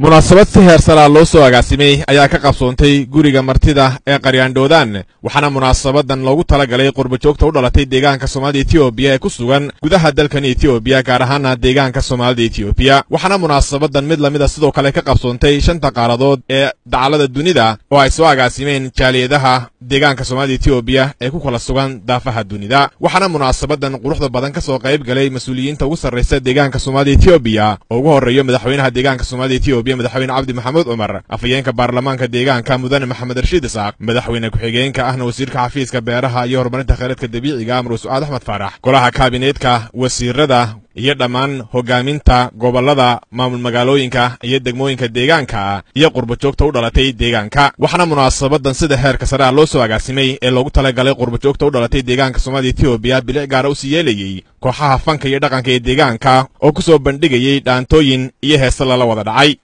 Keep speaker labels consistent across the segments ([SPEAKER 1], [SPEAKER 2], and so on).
[SPEAKER 1] Munaasabad si heersalaa loo soo agaasimay ayaa ka qabsoontay guriga martida ee Qaryaandhoodaan, waxaana munaasabadan loogu talagalay qurbajoogta u dhalatay deegaanka Soomaalida Etoobiya ee ku sugan gudaha dalkan Etoobiya, gaar ahaana deegaanka Soomaalida Etoobiya. Waxaana munaasabadan mid lamida sidoo kale ka qabsoontay shanta qaaradood ee dacallada dunida oo ay soo agaasimeen jaaliyadaha deegaanka Soomaalida Etoobiya ee ku kala sugan daafaha dunida. Waxaana munaasabadan quruxda badan ka soo qayb galay mas-uuliyiinta ugu sarraysa deegaanka Soomaalida Etoobiya oo ugu horreeyo madaxweynaha deegaanka Soomaalida Etoobiya, madaxweyne Cabdi Maxamuud Cumar, afhayeenka baarlamaanka deegaanka mudane Maxamed Rashiid Isaaq, madaxweyne ku-xigeenka ahna wasiirka xafiiska beeraha iyo horumarinta kheyraadka dabiiciga Amar Sucaad Axmed Faarax, golaha kaabineedka, wasiirada iyo dhammaan hogaaminta gobollada, maamul magaalooyinka iyo degmooyinka deegaanka iyo qurbajoogta u dhalatay deegaanka. Waxaana munaasabadan sida heerka sare ah loo soo agaasimay ee loogu talagalay qurbajoogta u dhalatay deegaanka Soomaalida Etoobiya bilic gaara u sii yeelayey kooxaha fanka iyo dhaqanka ee deegaanka oo ku soo bandhigayey dhaantooyin iyo heese lala wada dhacay.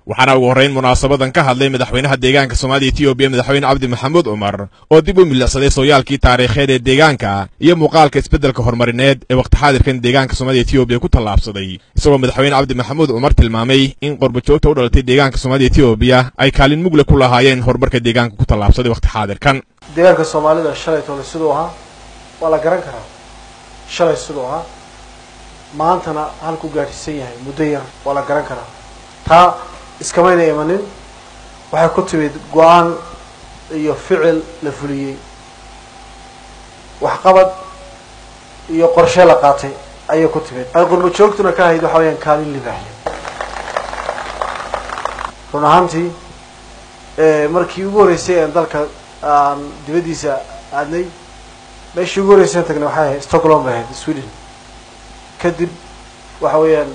[SPEAKER 1] Waxaana ugu horrayn munaasabadan ka hadlay madaxweynaha deegaanka Soomaalida Etoobiya, madaxweyne Cabdi Maxamuud Cumar, oo dib u milicsaday sooyaalkii taariikheed ee deegaanka iyo muuqaalka isbeddelka horumarineed ee waqti xaadirkan deegaanka Soomaalida Etoobiya ku tallaabsaday, isagoo madaxweyne Cabdi Maxamuud Cumar tilmaamay in qurbajoogta u dhalatay deegaanka Soomaalida Etoobiya ay kaalin mugle ku lahaayeen horumarka deegaanka ku tallaabsaday waqti xaadirkan.
[SPEAKER 2] Deegaanka Soomaalida shalay tole siduu ahaa waa la garan karaa, shalay siduu ahaa maantana halku gaadhsiisan yahay muddo yar waa la garan karaa. Taa iskamayna imanin, waxay ku timid go-aan iyo ficil la fuliyey, waxqabad iyo qorshe la qaatay ayay ku timid, ay qurbo joogtuna ka ahayd waxa weyaan kaalin libaaxle. Run ahaantii markii ugu horreysay aan dalka aan dibaddiisa aadnay, meeshii ugu horreysay aan tagnay waxay ahayd Stockholm bay ahayd, Sweden. Kadib waxa weeyaan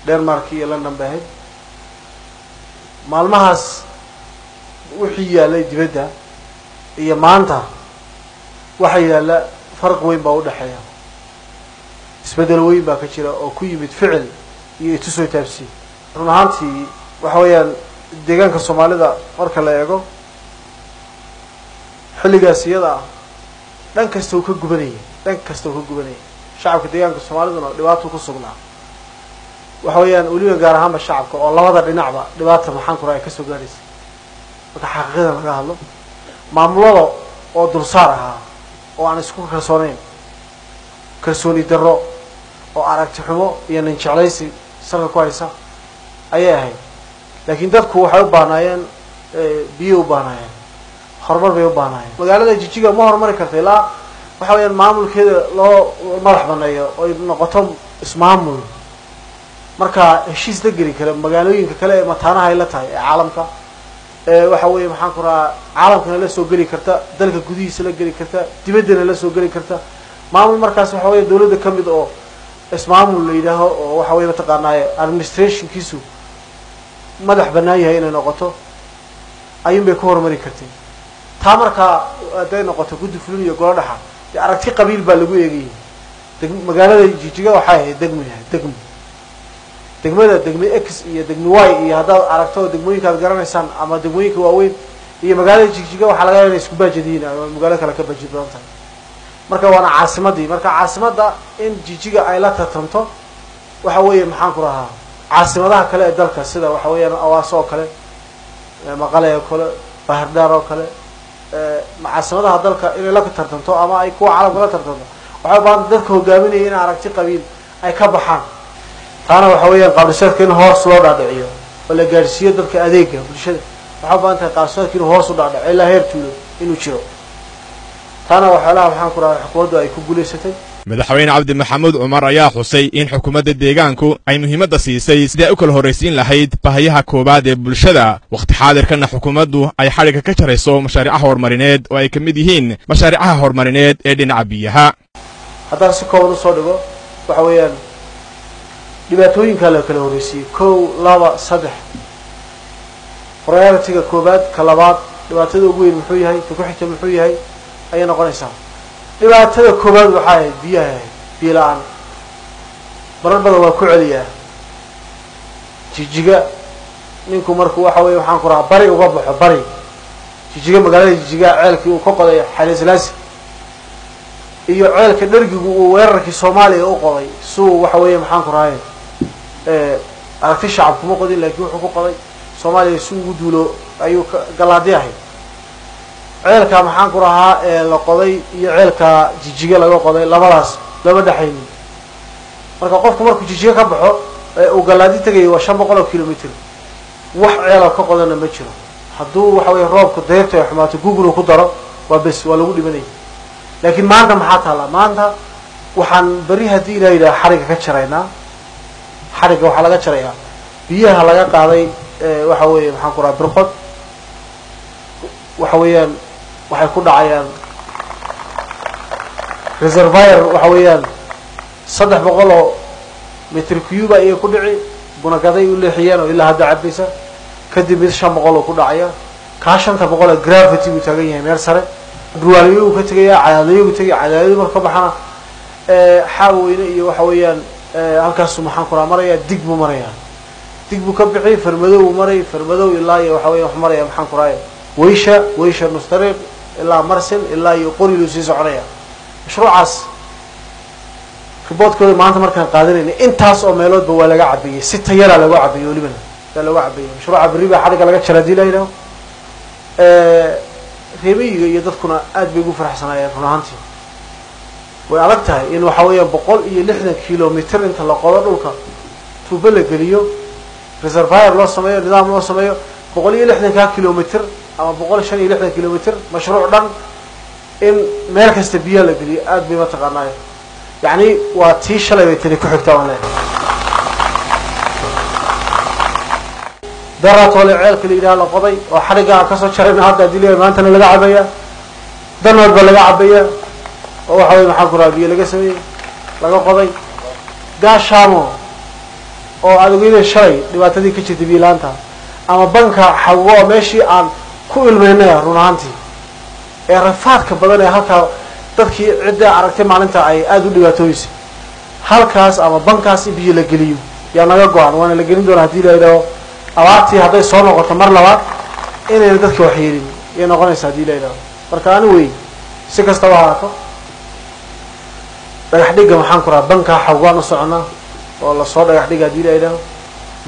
[SPEAKER 2] Denmark iyo London bay ahayd. Maalmahaas wixii yaalay dibadda iyo maanta waxa yaalla farq weyn baa udhexeeya, isbeddel weyn baa ka jira oo ku yimid ficil iyo itusoo taabsi. Run ahaantii waxa weeyaan deegaanka Soomaalida marka la eego xilligaas iyada ah dhan kasta uu ka gubanayay, dhan kasta uu ka gubanayay. Shacabka deegaanka Soomaaliduna dhibaato ku sugnaa, waxa weeyaan weliba gaar ahaanba shacabka oo labada dhinacba dhibaata maxaan kura ay kasoo gaadhaysa. Marka xaqiiqada laga hadlo, maamulada oo dulsaar ahaa oo aan isku kalsoonayn, kalsooni darro oo aragti xumo iyo nin jeclaysi salka ku haysa ayay ahayd. Laakiin dadku waxay u baahnaayeen biyo, u baahnaayeen horumar bay u baahnaayeen. Magaalada Jijiga ma horumari karta ilaa waxa weeyaan maamulkeeda loo madax baneeyo oy noqoto ismaamul, marka heshiis la geli kara magaalooyinka kale ee mataanaha ay la tahay ee caalamka, waxa weeye maxaan ku rahaa caalamkana la soo geli karta, dalka gudihiisa la geli karta, dibaddana la soo geli karta. Maamul markaas waxa weya dawladda ka mid oo ismaamul la yidhaaho oo waxa weye mataqaanaaye administrationkiisu madax bannaan yahay inay noqoto ayuun bay ku horumari kartay. Taa markaa hadday noqoto guddi fulin iyo golo dhexa, dee aragti qabiil baa lagu eegayay. Magaalada Jijiga waxay ahayd degmo yahay degmo, degmada degme X iyo degme Y iyo haddaad aragto degmooyinka ad garanaysaan ama degmooyinka waaweyn iyo magaalada Jigjiga waxaa laga yaaba inay isku baajad yihiin ama magaalo kale ka baajid badan tahay. Marka waana caasimadii, marka caasimadda in Jijiga ay la tartanto waxa weeye maxaan ku rahaa caasimadaha kale ee dalka, sida waxa weeyaan Awaaso oo kale, Maqale oo kale, Bahardhaar oo kale, caasimadaha dalka inay la tartanto ama ay kuwa caalamka la tartanto, waxay ubaahan dadka hogaaminaya in aragti qabiil ay ka baxaan. Taana waxa weeyaan qaabdhiseedka in hoos loo dhaadhiciyo oo la gaadhsiiyo dadka adeega bulshada. Waxay u baahan tahay qaabdhiseedka inuu hoos u dhaadhaco ilaa heer tuulo inuu jiro. Taana waxyaalaha waxaan ku rahay xukuumaddu ay ku guulaysatay.
[SPEAKER 1] Madaxweyne Cabdi Maxamuud Cumar ayaa xusay in xukuumadda deegaanku ay muhiimadda siisay sidii ay u kala horraysiin lahayd bahayaha koowaad ee bulshada, wakhti xaadirkanna xukuumaddu ay xadhigga ka jarayso mashaariicaha horumarineed oo ay ka mid yihiin mashaariicaha horumarineed ee dhinaca biyaha.
[SPEAKER 2] Haddaan si kooban usoo dhigo, waxa weeyaan dhibaatooyinkaa la kala horreysiiyey 1, 2, 3, priority-ga koowaad, ka labaad, dhibaatada ugu weyn muxuu yahay, ka ku xigta muxuu yahay ayay noqonaysaa. Dhibaatada koowaad waxaa ahayd biyaha, ahayd biyo la-aan. Marar badan waa ku celiyaa, Jijiga ninku markuu waxa weye waxaan ku rahaa bari uga baxo bari Jijiga, magaalada Jijiga ceelkii uu ka qoday Xayla Silaasi iyo ceelka dhergigu uu weerarkii Soomaaliya u qoday suu waxa weeye maxaan ku rahay Aragti shacab kuma qodin, laakiin wuxuu ku qoday Soomaaliya si ugu duulo ayuu galaadi ahayd. Ceelka maxaan ku rahaa ee la qoday iyo ceelka Jijiga laga qoday labadaas lama dhexaynin. Marka qofku markuu Jijiga ka baxo ee uu galaadi tegayo waa 500 kilomitr, wax ceeloo ka qodana ma jiro. Hadduu waxa weeye roobku deyrta ay xumaato guguna ku daro waa bes, waa lagu dhimanaya. Laakiin maanta maxaa taallaa? Maanta waxaan beri haddii Ilaah yidhaha xarigga ka jaraynaa. Xarigga waxaa laga jarayaa biyaha laga qaaday waxa weeye maxaan ku rahaa Birqod, waxa weeyaan waxay ku dhacayaan reservoir, waxa weeyaan 300 mitr cube ayay ku dhici, bunagaday u leexiyeen oo ilaa hadda cabaysa. Kadib mid 500 oo ku dhacaya, kaa 500 ee gravity buu taagan yahay meel sare, dhurwaaliyo uu ka tegaya, cadaadayo uu tegaya. Cadaadadu marka ka baxana Xaaweyne iyo waxa weeyaan halkaasu maxaan ku rahaa maraya, dig buu maraya, dig buu ka bixi, Farmadow buu maray, Farmadow ilaa iyo waxa weya wax maraya maxaan ku rahay Weysha, Weysha nustariiq ilaa Marsin ilaa iyo Qoriluu sii soconaya. Mashruucaas riboodkooda maanta markaan qaadanayna intaas oo meeloodba waa laga cabeeyey, si tayalaa looga cabeeyey, welibana yaa looga cabeeyey. Mashruuca berri baa xadhigga laga jara hadii la yidhaho. Reemiyiga iyo dadkuna aad bay ugu faraxsanaayeen. Run ahaantii way adag tahay in waxa weeyaan 160 kilomitr inta la qodo dhulka tuubo la geliyo, reservoir loo sameeyo, nidaam loo sameeyo, 160 kilomitr ama 165 kilomitr mashruuc dhan in meel kasta biyaha la geliyo aad bay mataqaanaayo. Yacni waa tii shalay bay tani ku xigtaa waan leeyahay. Daratoole ceelka la yidhaha la qoday oo xadhigga aan kasoo jarayna hadda haddii leeyahay maantana laga cabaya, danood ba laga cabaya oo waxa weye maxaan ku rahaa biyo laga sameeyey laga qoday. Gaashaamo oo aada ogeydeen shalay dhibaatadii ka jirtay biyo la-aanta, ama banka Xawo oo meeshii aan ku ilmeynay run ahaantii ee rafaadka badan ee halkaa dadkii cidda aragtay maalinta ay aada u dhibaatooyeysay, halkaas ama bankaas in biyo la geliyo yaa naga go-an, waana la gelin doonaa haddii la yidhaho. Abaartii hadday soo noqoto mar labaad inayna dadka waxyeelin yay noqonaysaa haddii la yidhaho. Marka ani wey si kastaba ahaato dhagax dhigga maxaan ku rahaa bankaa Xawgaan u soconaa oo lasoo dhagax dhigga haddii la yidhaho.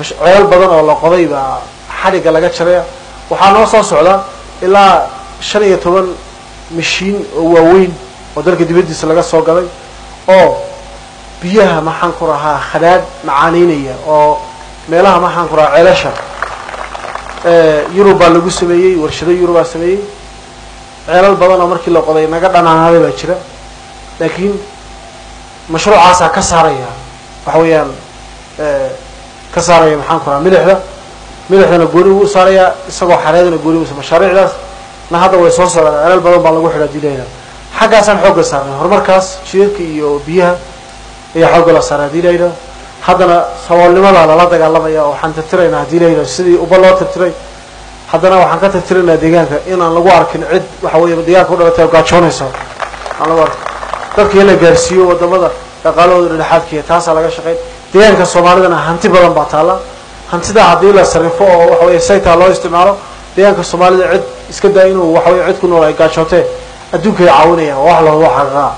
[SPEAKER 2] Ceelal badan oo la qoday baa xadhigga laga jaraya. Waxaa noo soo socda ilaa 15 mashiin oo waaweyn oo dalka dibaddiisa laga soo gaday oo biyaha maxaan ku rahaa khadhaadh macaaniynaya oo meelaha maxaan ku rahaa ceelasha Yurub baa lagu sameeyey, warshado Yurubaa sameeyey. Ceelal badan oo markii la qoday naga dhanaanaaday baa jira, laakiin mashruucaasaa ka saaraya waxa weeyaan ka saaraya maxaan ku rahaa milixda, milixdana gooni buu saarayaa, isagoo xareedana gooni buu. Mashaariicdaas na hadda way soo socdaan, ceelal badan baa lagu xidhaa dilayna. Xaggaasaan xoogga saarnay horumarkaas jidadka iyo biyaha ayaa xoogga la saaray haddii la yidhaho. Haddana saboolnimada lala dagaalamaya oo waxaan tirtiraynaa haddii la yidhaho sidii uba loo tirtiray, haddana waxaan ka tirtiraynaa deegaanka inaan lagu arkin cid waxa weeye deegaanka u dhalatay oo gaajoonaysa aan lagu arkin, dadka in la gaarsiiyo wadamada dhaqaalahooda dhexaadkiya, taasaa laga shaqeyn. Deegaanka Soomaalidana hanti badan baa taalla, hantidaa haddii la sarrifo oo waxa weye saytaa loo isticmaalo deegaanka Soomaalida cid iska daa inuu waxa weye cid ku nool ay gaajootee adduunkay caawinayaan, waa wax looga xaqaa.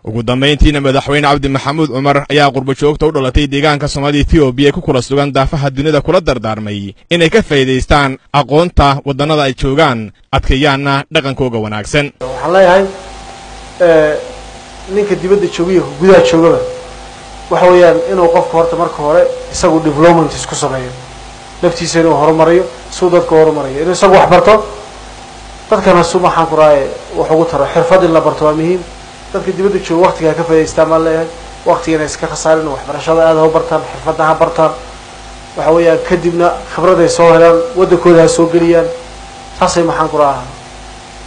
[SPEAKER 1] Ugu dambayntiina madaxweyne Cabdi Maxamuud Cumar ayaa qurbajoogta u dhalatay deegaanka Soomaalida Etoobiya ee ku kula sugan daafaha dunida kula dardaarmay inay ka faa'iidaystaan aqoonta waddannada ay joogaan, adkeeyaanna dhaqankooga wanaagsan.
[SPEAKER 2] Waxaan leeyahay ninka dibadda jooga iyo gudaha joogaba waxa weeyaan inuu qofku horta marka hore isagu development isku sameeyo, naftiisa inuu horumariyo, siduu dadka horumariyo, inuu isagu wax barto, dadkana su maxaan ku rahay wax ugu taro. Xirfad in la barto waa muhiim. Dadka dibadda jooga waqtiga ha ka faa'idaystaan baan leeyahay, waqtiga inay iska khasaarin, waxbarashada aada ha u bartaan, xirfadda ha bartaan, waxa weeyaan kadibna khibraday soo helaan waddankooda ha soo geliyaan, saasay maxaan ku rahaa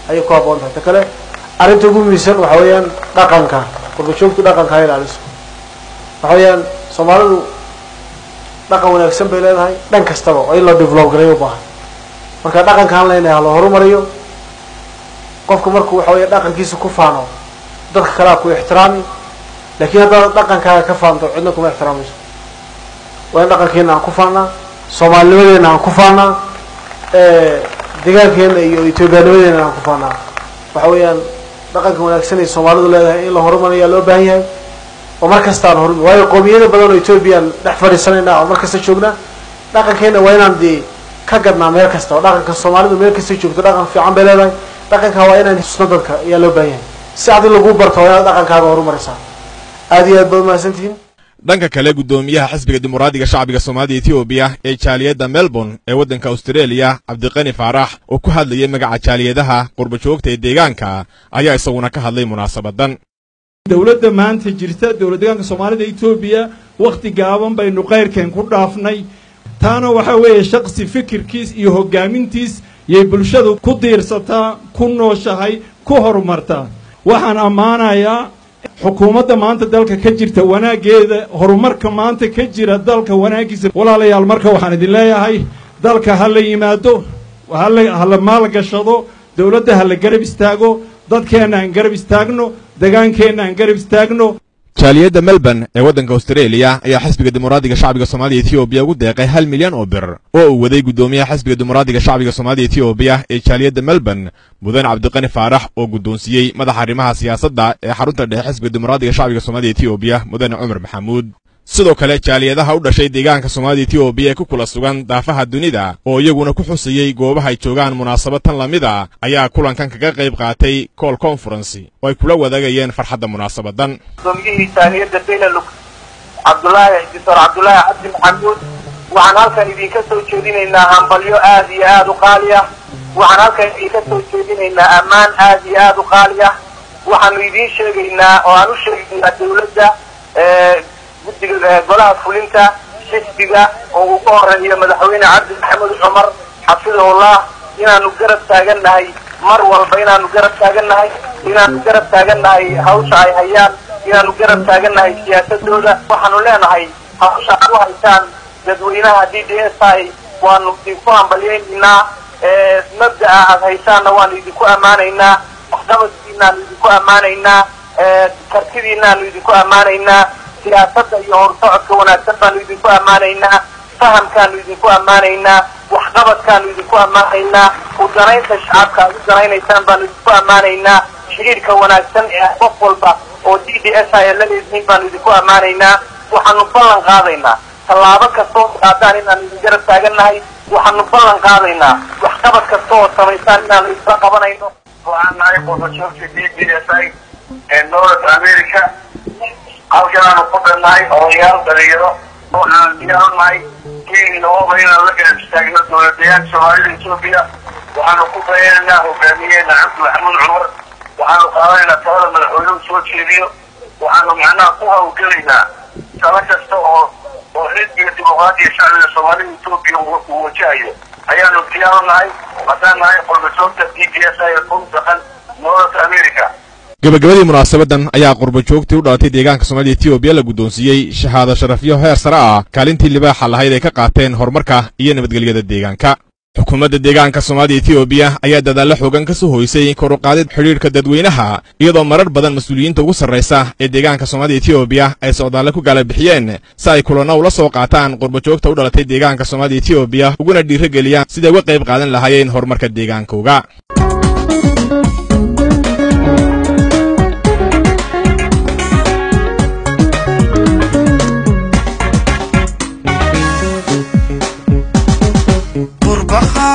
[SPEAKER 2] ayay ku habboon tahay. Ta kale arrinta ugu muhiimsan waxa weeyaan dhaqanka, qurbajoogtu dhaqanka ha ilaaliso. Waxa weeyaan Soomaalidu dhaqan wanaagsan bay leedahay dhan kastaba oo in la develop gareeyo u baahan. Marka dhaqankaan leenahay ha la horumariyo. Qofku markuu waxa weeye dhaqankiisa ku faano dadka kalea ku ixtiraami, laakiin haddaad dhaqankaaga ka faanto cidna kuma ixtiraamayso. Waa in dhaqankeena aan ku faannaa, soomaalinimadeena aan ku faannaa, deegaankeena iyo etoobiyaanimadeena aan ku faannaa. Waxa weeyaan dhaqanka wanaagsan ay Soomaalidu leedahay in la horumariyaa loo baahan yahay. Oo mar kastaan hor, waayo qoomiyado badan oo Ethoobiyan dhex fadhiisanayna oo mar kasta joognaa, dhaqankeena waa inaan dee ka gadnaa meel kasta. Oo dhaqanka Soomaalidu meel kasta joogto dhaqan fiican bay leedahay. Dhaqanka waa inaan xusno dadka ayaa loo baahan yahay. Si adi lagu barto waa inaad dhaqankaaga horumaraysaa. Aad iyo aad baad umahadsantihiin.
[SPEAKER 1] Dhanka kale, guddoomiyaha Xisbiga Dimuqraadiga Shacbiga Soomaalida Etoobiya ee jaaliyadda Melbourne ee waddanka Australia, Cabdiqani Faarax, oo ku hadlayay magaca jaaliyadaha qurbajoogta ee deegaanka, ayaa isaguna ka hadlay munaasabadan.
[SPEAKER 3] Dowladda maanta jirta, dowlad deegaanka Soomaalida Etoobiya, wakhti gaaban baynu qayrkeen ku dhaafnay. Taana waxaa weeye shaqsi fikirkiis iyo hoggaamintiis yay bulshadu ku diirsataa, ku nooshahay, ku horumartaa. Waxaan ammaanayaa xukuumadda maanta dalka ka jirta, wanaaggeeda, horumarka maanta ka jira dalka, wanaaggiisa. Walaalayaal, marka waxaan idin leeyahay, dalka ha la yimaado, ha la maalgashado, dowladda ha la garab istaago, dadkeenna aan garab istaagno, degaankeenna aan garab istaagno.
[SPEAKER 1] Jaaliyadda Melbourne ee waddanka Australia ayaa Xisbiga Dimuqraadiga Shacbiga Soomaalida Etoobiya ugu deeqay 1 milyan oo bir oo uu waday guddoomiyaha Xisbiga Dimuqraadiga Shacbiga Soomaalida Etoobiya ee jaaliyadda Melbourne, mudan Cabdiqani Faarax, oo guddoonsiiyey madaxa arrimaha siyaasadda ee xarunta dhexe Xisbiga Dimuqraadiga Shacbiga Soomaalida Etoobiya, mudane Cumar Maxamuud. Sidoo kale, jaaliyadaha u dhashay deegaanka Soomaalida Etoobiya ee ku kula sugan daafaha dunida oo iyaguna ku xusayey goobaha ay joogaan munaasabad tan lamid a ayaa kulankan kaga qayb qaatay call conference oo ay kula wadaagayeen farxadda munaasabadan.
[SPEAKER 4] Gudoomiyihii jaaliyadda Benelux, Cabdulaahi, Doctor Cabdulaahi Cabdi Maxamuud, waxaan halkan idinka soo jeedinaynaa hambalyo aad iyo aad u qaali ah. Waxaan halkan idinka soo jeedinaynaa ammaan aad iyo aad u qaali ah. Waxaanu idiin sheegaynaa oo aan u sheegaynaa dawladda, guddiga golaha fulinta xisbiga oo ugu horeeyo madaxweyne Cabdi Maxamed Cumar xafidahullah, inaanu garab taagannahay mar walba, inaanu garab taagannahay, inaanu garab taagannahay hawsha ay hayaan, inaanu garab taagannahay siyaasadooda. Waxaanu leenahay, hawsha aad u haysaan dadweynaha DDS I waanu idinku hambalyaynaynaa, mabda'a aad haysaanna waanu idinku ammaanaynaa, waxqabadkiinaanu idinku ammaanaynaa, kartidiinaanu idinku ammaanaynaa, siyaasadda iyo horsocodka wanaagsan baanu idinku ammaanaynaa, fahamkaanu idinku ammaanaynaa, waxqabadkaanu idinku ammaanaynaa, u danaynta shacabka aad u danaynaysaan baanu idinku ammaanaynaa, xidhiidhka wanaagsan ee qof walba oo DDS I la leedihiin baanu idinku ammaanaynaa. Waxaanu ballan qaadaynaa tallaabo kasta oo qaadaan inaanu idin garab taagannahay. Waxaanu ballan qaadaynaa waxqabad kasta oo samaysaan inaanu isla qabanayno.
[SPEAKER 5] Waxaan nahay qurbajoogta DDS I ee North America. Halkan aanu ku dhannahay odayaal, dhalinyaro. Waxaan diyaar u nahay keenooba inaan la garab istaagno dowladayaal Soomaalida Etoobiya. Waxaanu ku dayanaynaa hogaamiyeena Cabdi Maxamuud Cumar. Waxaanu qaadanaynaa talada madaxweynuhu soo jeediyo. Waxaanu macnaha ku hawlgelaynaa talo kasta oo Xisbiga Dimuqraadiga Shacbiga Soomaalida Etoobiya uu wajahayo ayaanu diyaar u nahay, haddaan nahay qurbajoogta DDS I ee ku dhaqan North America.
[SPEAKER 1] Gabagabadii munaasabadan ayaa qurbajoogtii u dhalatay deegaanka Soomaalida Etoobiya la guddoonsiiyey shahaado sharafyo heer sare ah, kaalintii libaaxa lahayd ay ka qaateen horumarka iyo nabadgelyada deegaanka. Xukuumadda deegaanka Soomaalida Etoobiya ayaa dadaallo xoogan ka soo hoysay kor u qaadid xidhiidhka dadweynaha, iyadoo marar badan mas-uuliyiinta ugu sarraysa ee deegaanka Soomaalida Etoobiya ay socdaalle ku gaala bixiyeen si ay kulanno ula soo qaataan qurbajoogta u dhalatay deegaanka Soomaalida Etoobiya, uguna dhiirigeliyaan siday uga qayb qaadan lahaayeen horumarka deegaankooga.
[SPEAKER 6] Qurbaha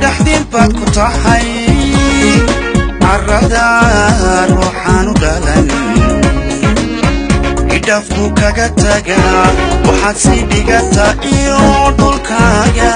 [SPEAKER 6] dhexdiin baad ku tahay, carrada ruuxaan u dhalan idhafku kaga tagaa, waxaad sii dhigata iyo dhulkaaga.